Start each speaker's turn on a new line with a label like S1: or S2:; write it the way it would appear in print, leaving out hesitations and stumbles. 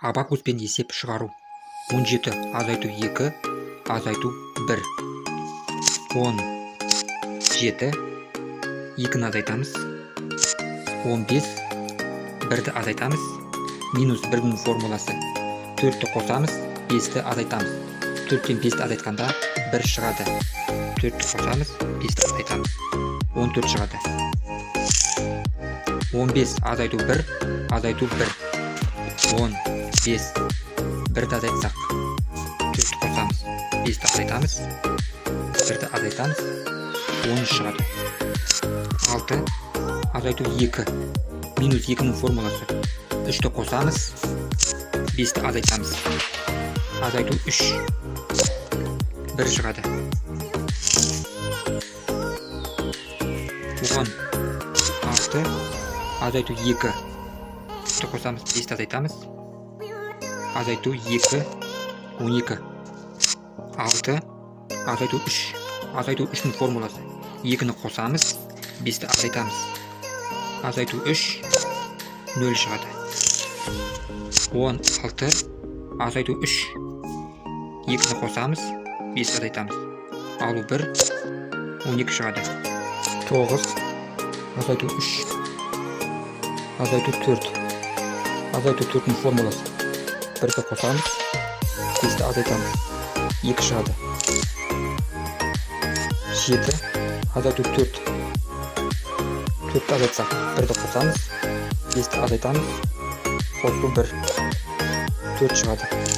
S1: Абакуспен есеп шығару. 17 азайту 2 азайту 1. 17, 2-ні азайтамыз. 15, 1-ді азайтамыз. Минус 1-дің формуласы: 4-ті қосамыз, 5-ті азайтамыз. 4-тен 5-ті азайтқанда 1 шығады. 4-ті қосамыз, 5-ті азайтамыз, 14 шығады. 15 азайту 1 азайту 1. 15, 1-ді азайтсақ, 4-ті қосамыз, 5-ті азайтамыз, 1-ді азайтамыз, 13 шығады. 6 азайту 2. Минус 2-нің формуласы: 3-ті қосамыз, 5-ті азайтамыз. Азайту 3, 1 шығады. 16 азайту 2. 3-ті қосамыз, 5-ті азайтамыз. Азайту 2, 12. 6 азайту 3. Азайту 3-тің формуласы: 2-ні қосамыз, 5-ті азайтамыз. Азайту 3, 0 шығады. 16 азайту 3. 2-ні қосамыз, 5-ті азайтамыз. Алу 1, 12 шығады. 9 азайту 3 азайту 4. Азайту 4-тің формуласы: 1-ді қосамыз, 5-ті азайтамыз, 2 шығады. 7 азайту 4. 4-ті азайтсақ, 1-ді қосамыз, 5-ті азайтамыз, қосу 1, 4 шығады.